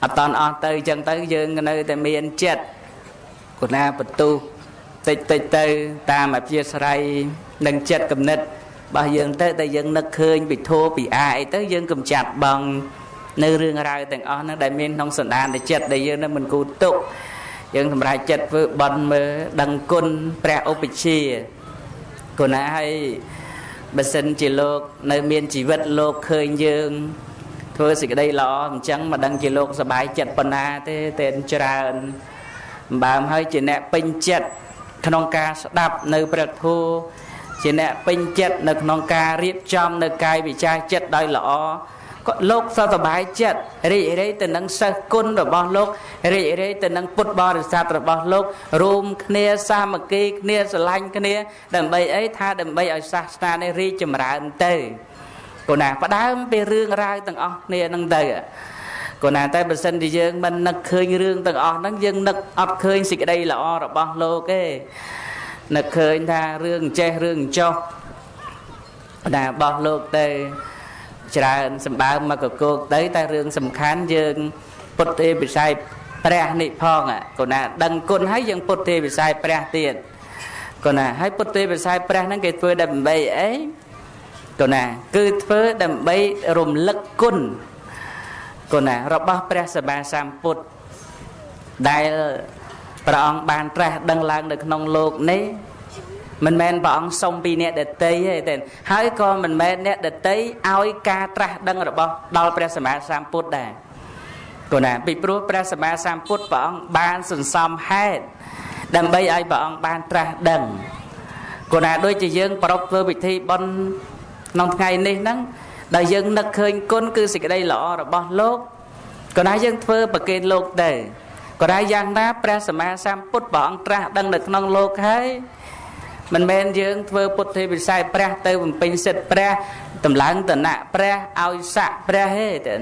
Speaker 1: អត់តន់អស់ទៅអញ្ចឹងទៅយើងនៅតែមានចិត្តក៏ណាបន្ទុះតិចតិចទៅតាមអព្យាស្រ័យនិងចិត្តគំនិតរបស់យើងទៅតែយើងនឹកឃើញពីធោពីអាអីទៅយើងកំចាត់បងនៅរឿងរ៉ាវទាំងអស់ហ្នឹងដែលមានក្នុងសន្តានចិត្តដែលយើងនឹងមិនគូទុកយើងសម្រេចចិត្តធ្វើបុណ្យមើលដឹងគុណព្រះឧបជាគណាឲ្យបើសិនជាលោកនៅមានជីវិតលោកឃើញយើងធ្វើសេចក្តីល្អអញ្ចឹងមិនដឹងជាលោកសប្បាយចិត្តប៉ុណ្ណាទេតែច្រើនបើមហើយជាអ្នកពេញចិត្តក្នុងការស្ដាប់នៅព្រះធម៌ជាអ្នកពេញចិត្តនៅក្នុងការរៀបចំនៅកាយវិចារចិត្តដោយល្អក៏លោកសប្បាយចិត្តរីករាយទៅនឹងសិស្សគុណរបស់លោករីករាយទៅនឹងពុទ្ធបរិស័ទរបស់លោករួមគ្នាសាមគ្គីគ្នាស្រឡាញ់គ្នាដើម្បីអីថាដើម្បីឲ្យសាសនានេះរីកចម្រើនទៅគណាផ្ដើមពីរឿងរ៉ាវទាំងអស់គ្នានឹងទៅ គាត់ណាតែបើសិនជាយើងមិននឹកឃើញរឿងទាំងអស់ហ្នឹងយើងនឹកអត់ឃើញសេចក្តីល្អរបស់លោកទេនឹកឃើញថារឿងចេះរឿងចុះណារបស់លោកទៅច្រើនសម្បើមមកកកទៅតែរឿងសំខាន់យើងពុទ្ធទេវិស័យព្រះនេះផងគាត់ណាដឹងគុណហើយយើងពុទ្ធទេវិស័យព្រះទៀតគាត់ណាហើយពុទ្ធទេវិស័យព្រះហ្នឹងគេធ្វើដើម្បីអីគាត់ណាគឺធ្វើដើម្បីរំលឹកគុណគាត់ណារបស់ព្រះសម្មាសម្ពុទ្ធដែលព្រះអង្គបានត្រាស់ដឹងឡើងនៅក្នុងលោកនេះមិនមែនព្រះអង្គសុំពីអ្នកដទៃទេហើយក៏មិនមែនអ្នកដទៃឲ្យការត្រាស់ដឹងរបស់ដល់ព្រះសម្មាសម្ពុទ្ធដែរគាត់ណាពីព្រោះព្រះសម្មាសម្ពុទ្ធព្រះអង្គបានសន្សំហេតុដើម្បីឲ្យព្រះអង្គបានត្រាស់ដឹងគាត់ណាដូចជាយើងប្រពធ្វើពិធីបុណ្យក្នុងថ្ងៃនេះហ្នឹងដែលយើងនឹកឃើញគុណគឺសេចក្តីល្អរបស់លោកគាត់ណាយើងធ្វើប្រគេនលោកទៅគាត់ណាយ៉ាងណាព្រះសម្មាសម្ពុទ្ធព្រះអង្គត្រាស់ដឹងនៅក្នុងលោកហើយមិនមែនយើងធ្វើពុទ្ធិវិស័យព្រះទៅបំពេញសិទ្ធិព្រះតម្លើងតនៈព្រះឲ្យស័កព្រះទេ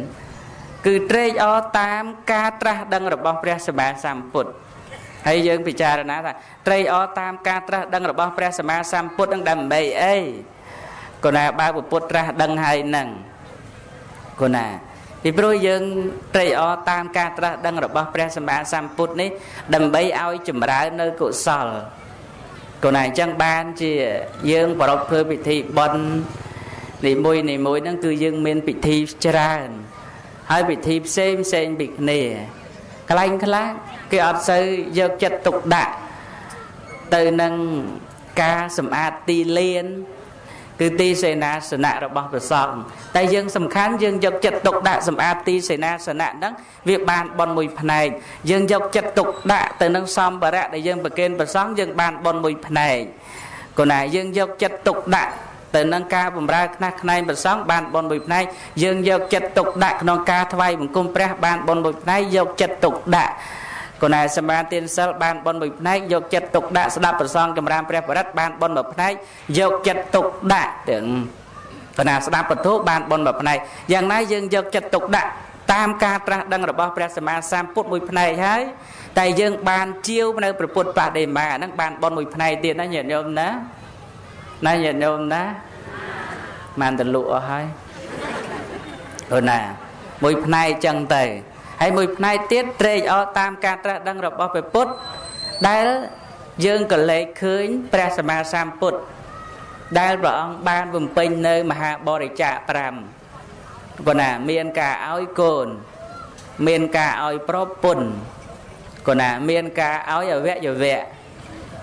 Speaker 1: គឺត្រេកអរតាមការត្រាស់ដឹងរបស់ព្រះសម្មាសម្ពុទ្ធហើយយើងពិចារណាថាត្រេកអរតាមការត្រាស់ដឹងរបស់ព្រះសម្មាសម្ពុទ្ធនឹងដើម្បីអីគណាបើពុទ្ធត្រាស់ដឹងហើយនឹងគណាពីព្រោះយើងត្រេកអរតាមការត្រាស់ដឹងរបស់ព្រះសម្មាសម្ពុទ្ធនេះដើម្បីឲ្យចម្រើននៅកុសលគណាអញ្ចឹងបានជាយើងប្រារព្ធធ្វើពិធីបុណ្យនីមួយនីមួយហ្នឹងគឺយើងមានពិធីច្រើនហើយពិធីផ្សេងផ្សេងពីគ្នាកន្លែងខ្លះគេអត់សូវយកចិត្តទុកដាក់ទៅនឹងការសម្អាតទីលានគឺទីសេនាសនៈរបស់ព្រះសង្ឃតែយើងសំខាន់យើងយកចិត្តទុកដាក់សម្អាតទីសេនាសនៈហ្នឹងវាបានបុណ្យមួយផ្នែកយើងយកចិត្តទុកដាក់ទៅនឹងសម្ភារៈដែលយើងប្រគេនព្រះសង្ឃយើងបានបុណ្យមួយផ្នែកគណាយើងយកចិត្តទុកដាក់ទៅនឹងការបម្រើខ្នះខ្នែងព្រះសង្ឃបានបុណ្យមួយផ្នែកយើងយកចិត្តទុកដាក់ក្នុងការថ្វាយបង្គំព្រះបានបុណ្យមួយផ្នែកយកចិត្តទុកដាក់គណាសមាទានសិលបានបុណ្យមួយផ្នែកយកចិត្តទុកដាក់ស្ដាប់ព្រះសង្ឃចម្រើនព្រះបរិត្តបានបុណ្យមួយផ្នែកយកចិត្តទុកដាក់ទាំងគណាស្ដាប់ពធបានបុណ្យមួយផ្នែកយ៉ាងណាយើងយកចិត្តទុកដាក់តាមការត្រាស់ដឹងរបស់ព្រះសម្មាសម្ពុទ្ធមួយផ្នែកហើយតែយើងបានជាវនៅព្រះពុទ្ធបដិមាហ្នឹងបានបុណ្យមួយផ្នែកទៀតណាញាតិញោមណាណាញាតិញោមណាបានតលុអស់ហើយអូណាមួយផ្នែកចឹងទៅហើយមួយផ្នែកទៀតត្រេកអរតាមការត្រាស់ដឹងរបស់ព្រះពុទ្ធដែលយើងក៏លេចឃើញព្រះសម្មាសម្ពុទ្ធដែលព្រះអង្គបានបំពេញនៅមហាបរិច្ចាគ5គណាមានការឲ្យកូនមានការឲ្យប្រពន្ធគណាមានការឲ្យអវយវៈ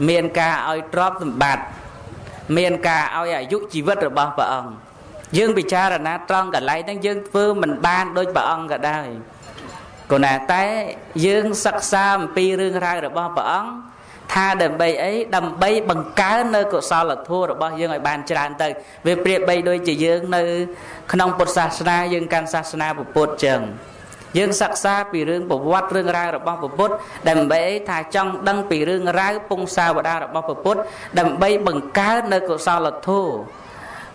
Speaker 1: មានការឲ្យទ្រព្យសម្បត្តិមានការឲ្យអាយុជីវិតរបស់ព្រះអង្គយើងពិចារណាត្រង់កន្លែងហ្នឹងយើងធ្វើមិនបានដូចព្រះអង្គក៏ដោយគណាតែយើងសិក្សាអំពីរឿងរ៉ាវរបស់ព្រះអង្គថាដើម្បីអីដើម្បីបង្កើននៅកុសលធម៌របស់យើងឲ្យបានច្រើនទៅវាប្រៀបបីដូចជាយើងនៅក្នុងពុទ្ធសាសនាយើងកាន់សាសនាពុទ្ធចឹងយើងសិក្សាពីរឿងប្រវត្តិរឿងរ៉ាវរបស់ពុទ្ធដើម្បីអីថាចង់ដឹងពីរឿងរ៉ាវពង្សាវតាររបស់ពុទ្ធដើម្បីបង្កើននៅកុសលធម៌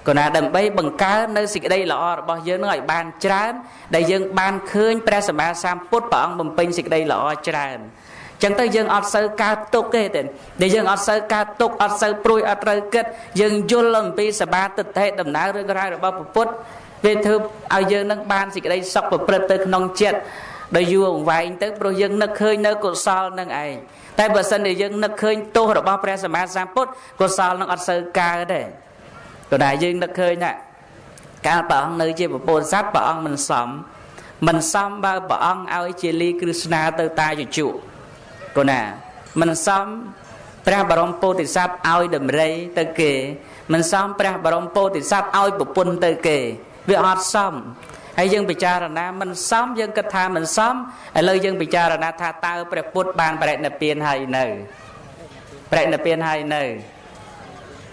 Speaker 1: គណាដើម្បីបង្កើននៅសេចក្តីល្អរបស់យើងនឹងឲ្យបានច្រើនដែលយើងបានឃើញព្រះសម្មាសម្ពុទ្ធព្រះអង្គបំពេញសេចក្តីល្អច្រើនចឹងទៅយើងអត់សូវកើតទុកទេដែលយើងអត់សូវកើតទុកអត់សូវព្រួយអត់ត្រូវគិតយើងយល់អំពីសមាទិដ្ឋិដំណើររឿងរ៉ាវរបស់ពុទ្ធវាធ្វើឲ្យយើងនឹងបានសេចក្តីសុខប្រព្រឹត្តទៅក្នុងចិត្តដោយយូរអង្វែងទៅព្រោះយើងនឹកឃើញនៅកុសលនឹងឯងតែបើសិនជាយើងនឹកឃើញទោសរបស់ព្រះសម្មាសម្ពុទ្ធកុសលនឹងអត់សូវកើតទេក៏តែយើងនឹកឃើញថាកាលព្រះអង្គនៅជាពពោធិសត្វព្រះអង្គមិនសមបើព្រះអង្គឲ្យជាលីគ្រឹស្នាទៅតាជជុកណាមិនសមព្រះបរមពោធិសត្វឲ្យដំរីទៅគេមិនសមព្រះបរមពោធិសត្វឲ្យប្រពន្ធទៅគេវាអត់សមហើយយើងពិចារណាមិនសមយើងគិតថាមិនសមឥឡូវយើងពិចារណាថាតើព្រះពុទ្ធបានបរិនិព្វានហើយនៅបរិនិព្វានហើយនៅ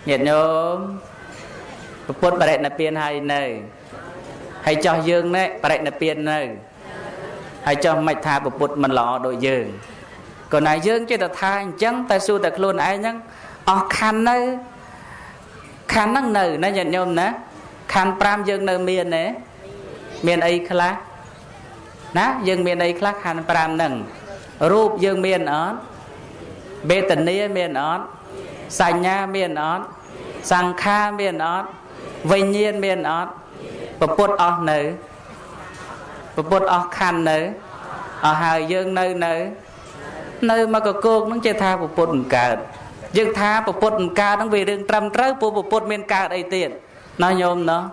Speaker 1: ញាតិញោមពុទ្ធបរិនិព្វានហើយនៅហើយចោះយើងនេះបរិនិព្វាននៅហើយចោះមិនថាពុទ្ធមិនល្អដូចយើងក៏ណាយើងចេះតែថាអញ្ចឹងតែសួរតែខ្លួនឯងហ្នឹងអស់ខណ្ឌនៅខណ្ឌហ្នឹងនៅណាញាតិញោមណាខណ្ឌ5យើងនៅមានទេមានអីខ្លះ ណាយើងមានអីខ្លះខណ្ឌ5ហ្នឹងរូបយើងមានអត់វេទនាមានអត់សញ្ញាមានអត់សង្ខារមានអត់វិញ្ញាណមានអត់ពពុទ្ធអស់នៅពពុទ្ធអស់ខណ្ឌនៅអស់ហើយយើងនៅនៅនៅមកកកោកហ្នឹងចេះថាពពុទ្ធមិនកើតយើងថាពពុទ្ធមិនកើតហ្នឹងវារឿងត្រឹមត្រូវព្រោះពពុទ្ធមានកើតអីទៀតណោះញោមណោះ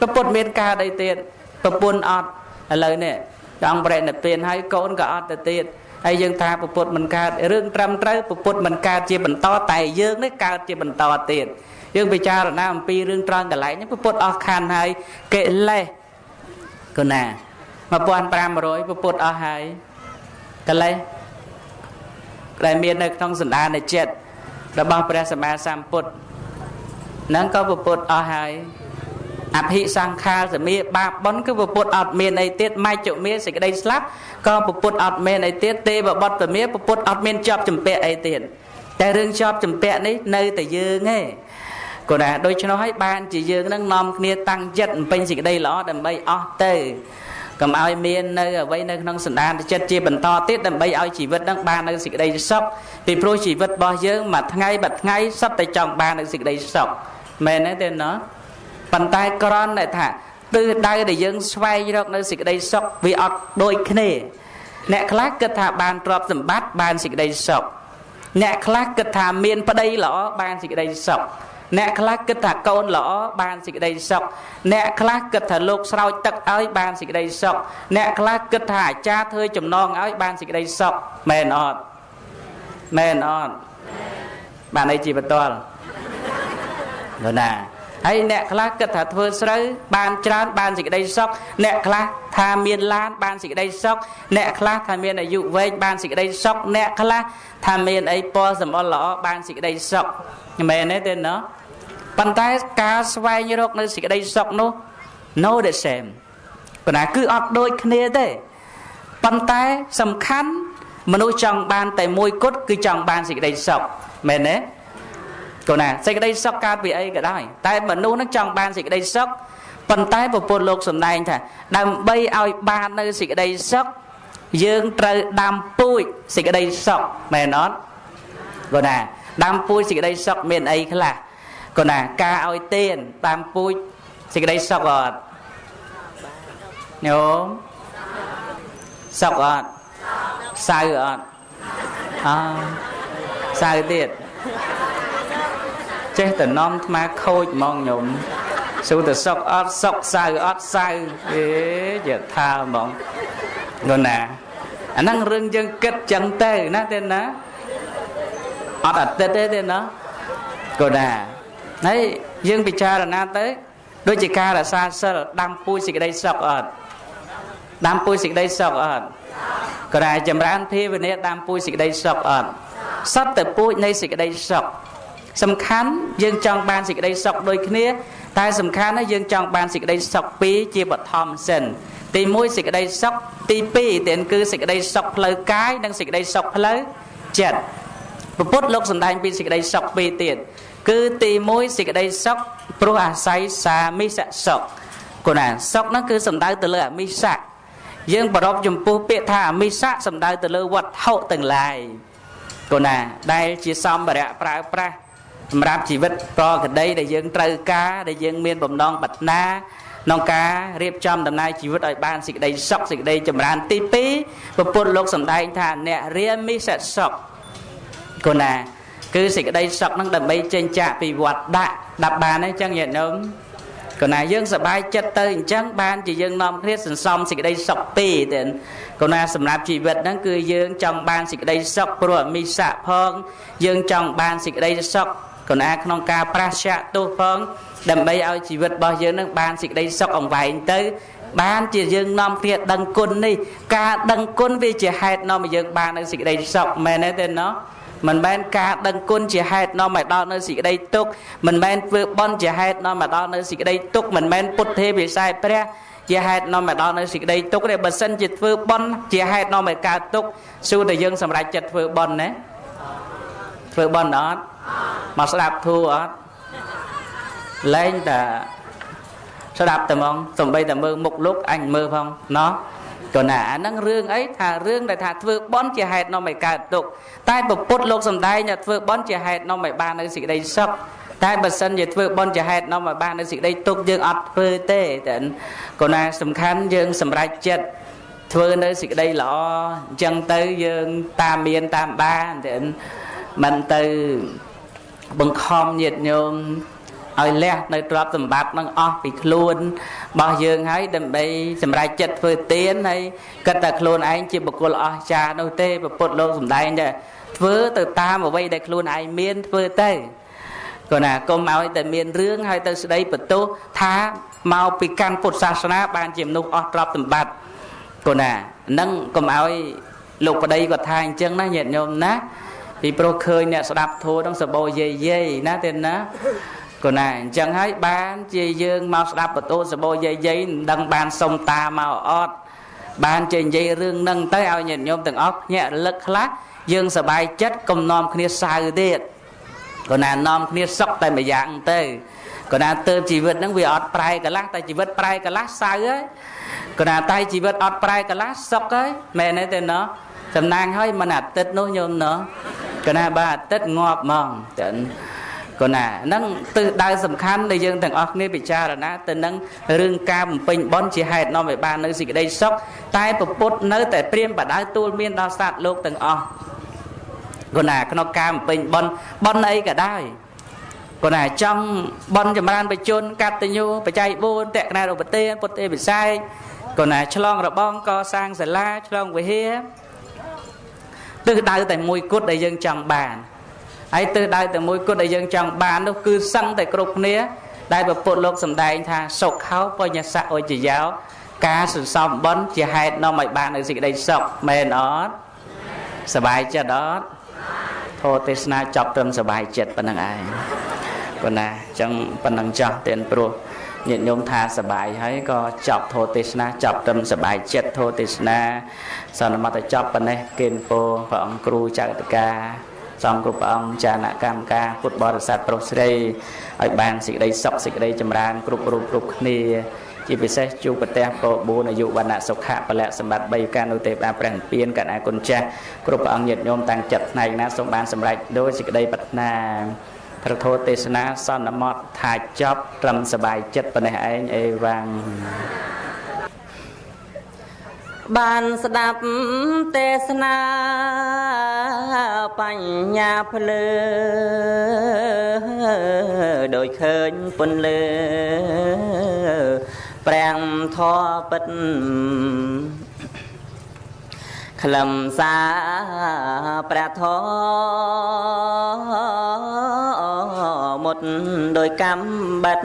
Speaker 1: ពពុទ្ធមានកើតអីទៀតប្រពន្ធអត់ឥឡូវនេះចង់ប្រណិពានហើយកូនក៏អត់ទៅទៀតហើយយើងថាពពុទ្ធមិនកើតរឿងត្រឹមត្រូវពពុទ្ធមិនកើតជាបន្តតែយើងនេះកើតជាបន្តទៀតយើងពិចារណាអំពីរឿងត្រង់កន្លែងនេះពពុទ្ធអស់ខណ្ឌហើយកិលេសកណា1500ពពុទ្ធអស់ហើយកិលេសដែលមាននៅក្នុងសន្តានចិត្តរបស់ព្រះសម្មាសម្ពុទ្ធហ្នឹងក៏ពពុទ្ធអស់ហើយអភិសង្ខារសមាបាបបុណ្យគឺពពុទ្ធអត់មានអីទៀតមច្ចុមាសេចក្តីស្លាប់ក៏ពពុទ្ធអត់មានអីទៀតទេវបុត្រមាពពុទ្ធអត់មានជាប់ចម្ពាក់អីទៀតតែរឿងជាប់ចម្ពាក់នេះនៅតែយើងឯងគណាដូច្នោះហើយបានជាយើងនឹងនាំគ្នាតាំងចិត្តបំពេញសេចក្តីល្អដើម្បីអស់ទៅកុំឲ្យមាននៅអ្វីនៅក្នុងសន្តានចិត្តជាបន្តទៀតដើម្បីឲ្យជីវិតនឹងបាននៅសេចក្តីសុខពីព្រោះជីវិតរបស់យើងមួយថ្ងៃមួយថ្ងៃសុទ្ធតែចង់បាននៅសេចក្តីសុខមែនទេណោះប៉ុន្តែក្រន់តែថាទិសដៅដែលយើងស្វែងរកនៅសេចក្តីសុខវាអត់ដូចគ្នាអ្នកខ្លះគិតថាបានទ្រព្យសម្បត្តិបានសេចក្តីសុខអ្នកខ្លះគិតថាមានប្តីល្អបានសេចក្តីសុខអ្នកខ្លះគិតថាកូនល្អបានសេចក្តីសុខអ្នកខ្លះគិតថាលោកស្រោចទឹកឲ្យបានសេចក្តីសុខអ្នកខ្លះគិតថាអាចារ្យធ្វើចំណងឲ្យបានសេចក្តីសុខមែនអត់មែនអត់បានអីជាបន្តនោះណាហើយអ្នកខ្លះគិតថាធ្វើស្រូវបានច្រើនបានសេចក្តីសុខអ្នកខ្លះថាមានឡានបានសេចក្តីសុខអ្នកខ្លះថាមានអាយុវែងបានសេចក្តីសុខអ្នកខ្លះថាមានអីពណ៌សម្បុរល្អបានសេចក្តីសុខមែនទេទេណោះប៉ុន្តែការស្វែងរកនៅសេចក្តីសុខនោះ no the same ប៉ុន្តែគឺអត់ដូចគ្នាទេប៉ុន្តែសំខាន់មនុស្សចង់បានតែមួយគត់គឺចង់បានសេចក្តីសុខមែនទេកូនណាសេចក្តីសុខកើតពីអីក៏ដោយតែមនុស្សនឹងចង់បានសេចក្តីសុខប៉ុន្តែព្រះពុទ្ធលោកសម្ដែងថាដើម្បីឲ្យបាននៅសេចក្តីសុខយើងត្រូវដាំពូជសេចក្តីសុខមែនអត់កូនណាដាំពូជសេចក្តីសុខមានអីខ្លះកូនណាការឲ្យទានដាំពូជសេចក្តីសុខអត់ញោមសុខអត់សៅអត់អសៅទៀតចេះតែនាំថ្មខូចហ្មងញោមស៊ូតែសុកអត់សុកសៅអត់សៅអេយថាហ្មងនោះណាអាហ្នឹងរឿងយើងគិតចឹងទៅណាទេណាអត់អាទិត្យទេទេណាក៏ណាហើយយើងពិចារណាទៅដូចជាការរក្សាសិលដាំពូជសេចក្តីសុខអត់ដាំពូជសេចក្តីសុខអត់ក៏ដែរចម្រើនភាវនាដាំពូជសេចក្តីសុខអត់សត្វតែពូជនៃសេចក្តីសុខសំខាន់យើងចង់បានសេចក្តីសុខដូចគ្នាតែសំខាន់ណាយើងចង់បានសេចក្តីសុខពីរជាបឋមសិនទី1សេចក្តីសុខទី2ទៀតគឺសេចក្តីសុខផ្លូវកាយនិងសេចក្តីសុខផ្លូវចិត្តព្រះពុទ្ធលោកសម្ដែងពីសេចក្តីសុខពីរទៀតគឺទី1សេចក្តីសុខព្រោះអាស្រ័យសាមិសសុខគណាសុខហ្នឹងគឺសំដៅទៅលើអមិសៈយើងប្រពចំពោះពាក្យថាអមិសៈសំដៅទៅលើវត្ថុទាំងឡាយគណាដែលជាសម្ភារៈប្រើប្រាស់សម្រាប់ជីវិតប្រកដីដែលយើងត្រូវការដែលយើងមានបំណងប្រាថ្នាក្នុងការរៀបចំដំណើរជីវិតឲ្យបានសេចក្តីសុខសេចក្តីចម្រើនទី2ព្រះពុទ្ធលោកសម្ដែងថាអ្នករាមិសសុខគណាគឺសេចក្តីសុខហ្នឹងដើម្បីចេញចាកពីវត្តដាក់ដាប់បានទេចឹងញាតិញោមកណាយើងសប្បាយចិត្តទៅអញ្ចឹងបានជាយើងនាំគ្នាសន្សំសេចក្តីសុខពីរទេកណាសម្រាប់ជីវិតហ្នឹងគឺយើងចង់បានសេចក្តីសុខព្រោះអមិសៈផងយើងចង់បានសេចក្តីសុខកណាក្នុងការប្រាសៈទោសផងដើម្បីឲ្យជីវិតរបស់យើងនឹងបានសេចក្តីសុខអង្វែងទៅបានជាយើងនាំគ្នាដឹងគុណនេះការដឹងគុណវាជាហេតុនាំឲ្យយើងបាននៅសេចក្តីសុខមែនទេទេណោះមិនមែនការដឹងគុណជាហេតុនាំឲ្យដល់នៅសេចក្តីទុក្ខមិនមែនធ្វើបុណ្យជាហេតុនាំឲ្យដល់នៅសេចក្តីទុក្ខមិនមែនពុទ្ធទេវិស័យព្រះជាហេតុនាំឲ្យដល់នៅសេចក្តីទុក្ខទេបើសិនជាធ្វើបុណ្យជាហេតុនាំឲ្យកើតទុក្ខសួរតែយើងសម្រេចចិត្តធ្វើបុណ្យណាធ្វើបុណ្យអត់មកស្ដាប់ធូអត់លែងតែស្ដាប់តែហ្មងសំបីតែមើលមុខលោកអញមើលផងណោះ ក៏ណាអាហ្នឹងរឿងអីថារឿងដែលថាធ្វើបន់ជាហេតុនាំឲ្យកើតទុក្ខតែពុទ្ធលោកសំដែងថាធ្វើបន់ជាហេតុនាំឲ្យបាននៅសេចក្តីសុខតែបើសិនជាធ្វើបន់ជាហេតុនាំឲ្យបាននៅសេចក្តីទុក្ខយើងអត់ធ្វើទេតែក៏ណាសំខាន់យើងសម្រេចចិត្តធ្វើនៅសេចក្តីល្អអញ្ចឹងទៅយើងតាមមានតាមបានតែមិនទៅបង្ខំញាតិញោមឲ្យលះនៅទ្រព្យសម្បត្តិនឹងអស់ពីខ្លួនរបស់យើងហើយដើម្បីសម្រេចចិត្តធ្វើទានហើយគិតតែខ្លួនឯងជាបុគ្គលអស្ចារ្យនោះទេពុទ្ធលោកសំដែងថាធ្វើទៅតាមអ្វីដែលខ្លួនឯងមានធ្វើទៅគាត់ណាកុំឲ្យតែមានរឿងហើយទៅស្ដីបន្ទោសថាមកពីកាន់ពុទ្ធសាសនាបានជាមនុស្សអស់ទ្រព្យសម្បត្តិគាត់ណានឹងកុំឲ្យលោកប្តីគាត់ថាអញ្ចឹងណាញាតិញោមណាពីព្រោះឃើញអ្នកស្ដាប់ធម៌ហ្នឹងសបោយាយយាយណាទេណាគាត់ណាអញ្ចឹងហើយបានជាយើងមកស្ដាប់បន្ទោសបោយាយយាយមិនដឹងបានសុំតាមកអត់បានជានិយាយរឿងហ្នឹងទៅឲ្យញាតិញោមទាំងអស់ភ្ញាក់រលឹកខ្លះយើងសប្បាយចិត្តកុំនាំគ្នាសៅទៀតគាត់ណានាំគ្នាសុខតែមួយយ៉ាងទៅគាត់ណាទៅជីវិតហ្នឹងវាអត់ប្រែកន្លះតែជីវិតប្រែកន្លះសៅហើយគាត់ណាតែជីវិតអត់ប្រែកន្លះសុខហើយមែនទេទេណោះសំណាងហើយមិនអាទិត្យនោះញោមណោះគាត់ណាបើអាទិត្យងាប់ហ្មងតែគាត់ណាហ្នឹងទិសដៅសំខាន់ដែលយើងទាំងអស់គ្នាពិចារណាទៅនឹងរឿងការបំពេញបុណ្យជាហេតុនាំឲ្យបាននៅសេចក្តីសុខតែពុទ្ធនៅតែព្រាមបដៅទូលមានដល់សត្វលោកទាំងអស់គាត់ណាក្នុងការបំពេញបុណ្យបុណ្យអីក៏ដោយគាត់ណាចង់បុណ្យចម្រើនបជនកតញ្ញូបច្ច័យ4តក្កណារូបទានពុទ្ធទេវិស័យគាត់ណាឆ្លងរបងកសាងសាលាឆ្លងវិហារទិសដៅតែមួយគត់ដែលយើងចង់បានហើយទិសដៅតែមួយគត់ដែលយើងចង់បាននោះគឺសឹងតែគ្រប់គ្នាដែលពុទ្ធលោកសម្ដែងថាសុខោបញ្ញសៈអុជយោការសន្សំបុណ្យជាហេតុនាំឲ្យបាននូវសេចក្តីសុខមែនអត់សប្បាយចិត្តអត់ធម៌ទេសនាចប់ត្រឹមសប្បាយចិត្តប៉ុណ្្នឹងឯងគាត់ណាអញ្ចឹងប៉ុណ្្នឹងចោះទានព្រោះញាតិញោមថាសប្បាយហើយក៏ចប់ធម៌ទេសនាចប់ត្រឹមសប្បាយចិត្តធម៌ទេសនាសន្មតចប់ប៉ុណ្ណេះគេនពោព្រះអង្គគ្រូចៅតកាសង្ឃគ្រប់ព្រះអង្គចានកម្មការពុទ្ធបរិស័ទប្រុសស្រីឲ្យបានសេចក្តីសុខសេចក្តីចម្រើនគ្រប់រូបគ្រប់គ្នាជាពិសេសជួបប្រទះពោ4អាយុវណ្ណៈសុខៈពលៈសម្បត្តិ3កានុទេវតាព្រះនិព្វានកណាគុណចាស់គ្រប់ព្រះអង្គញាតិញោមតាំងចិត្តផ្នែកណាសូមបានសម្រេចដោយសេចក្តីប្រាថ្នាព្រះធម៌ទេសនាសន្មតថាចប់ត្រឹមសប្បាយចិត្តប៉ុណ្ណេះឯងអេវ៉ាំង
Speaker 2: បានស្ដាប់ទេសនាបញ្ញាភ្លើដោយឃើញពន្លឺព្រះធម៌ពិតខ្លឹមសារព្រះធម៌មុតដោយកម្មបិត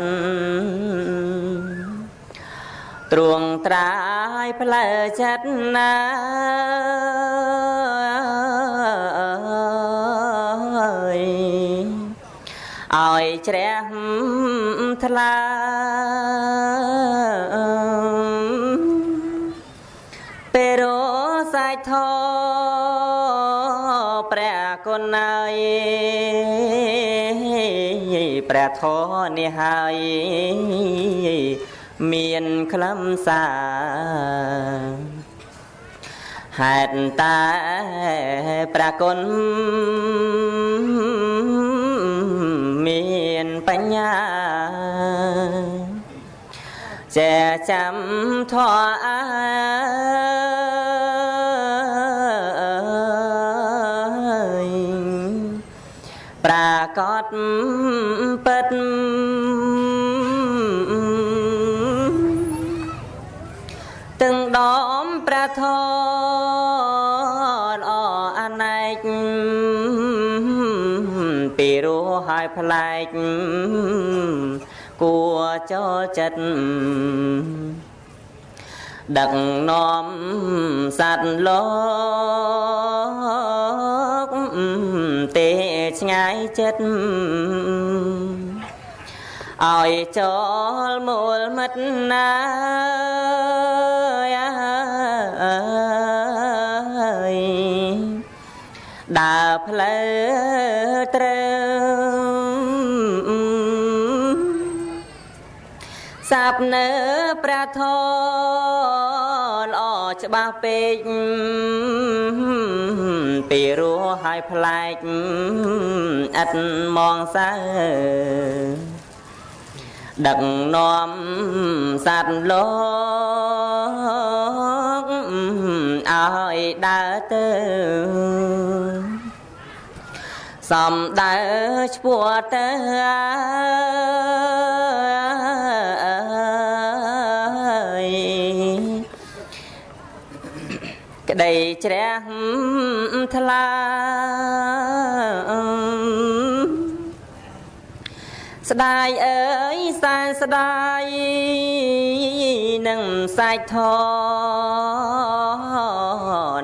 Speaker 2: ទ្រួងត្រាយផ្លូវចិត្តណាឲ្យជ្រះថ្លាពេលរសាយធម៌ព្រះគុណហើយព្រះធម៌នេះហើយមានខ្លឹមសារហេតុតែព្រះគុណមានបញ្ញាចេះចាំធម៌អើយប្រាកដពិតទាំងដមព្រះធម៌ល្អអនេកពីរោះហើយប្លែកគួរចូលចិត្តដឹកនាំសត្វលោកទេឆ្ងាយចិត្តឲ្យចូលមូលមិត្តណាដើរផ្លូវត្រូវ សាបនៅព្រះធម៌ល្អច្បាស់ពេកពីរោះហើយប្លែកឥតមងសើដឹកនាំសត្វលោកឲ្យដើរទៅសំដៅឈ្មោះទៅក្តីជ្រះថ្លាស្ដាយអើយសែនស្ដាយនឹងសាច់ធ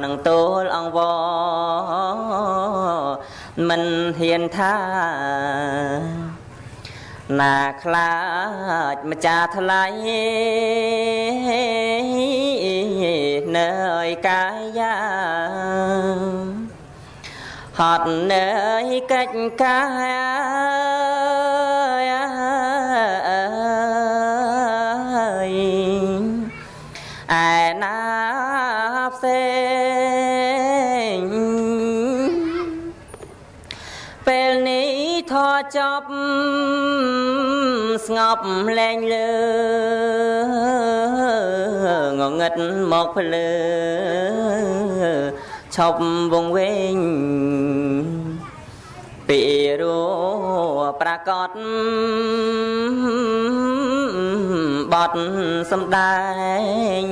Speaker 2: នឹងទោលអង្វរមិនហ៊ានថាណាខ្លាចម្ចាស់ថ្លៃនៅកាយាហត់នៅកិច្ចការឯណាផ្សេងពេលនេះធរចប់ស្ងប់លែងលើងងឹតមកភ្លើឈប់វងវែងពីរោប្រកបបត់សំដែង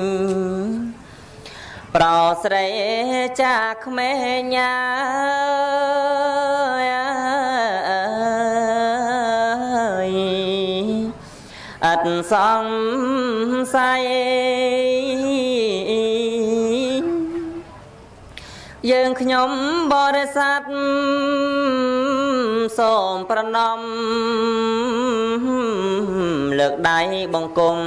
Speaker 2: ប្រស្រីចាក្មេងញ៉ាអត់សង្ស័យយើងខ្ញុំបរិស័ទសូមប្រណម្យលើកដៃបង្គំ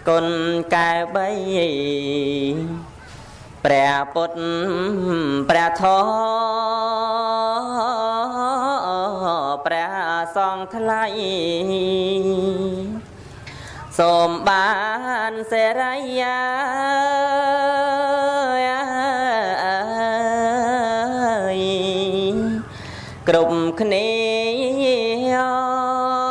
Speaker 2: គុណកែបីព្រះពុទ្ធព្រះធម៌ព្រះសង្ឃថ្លៃសូមបានសេរីយាគ្រប់គ្នា។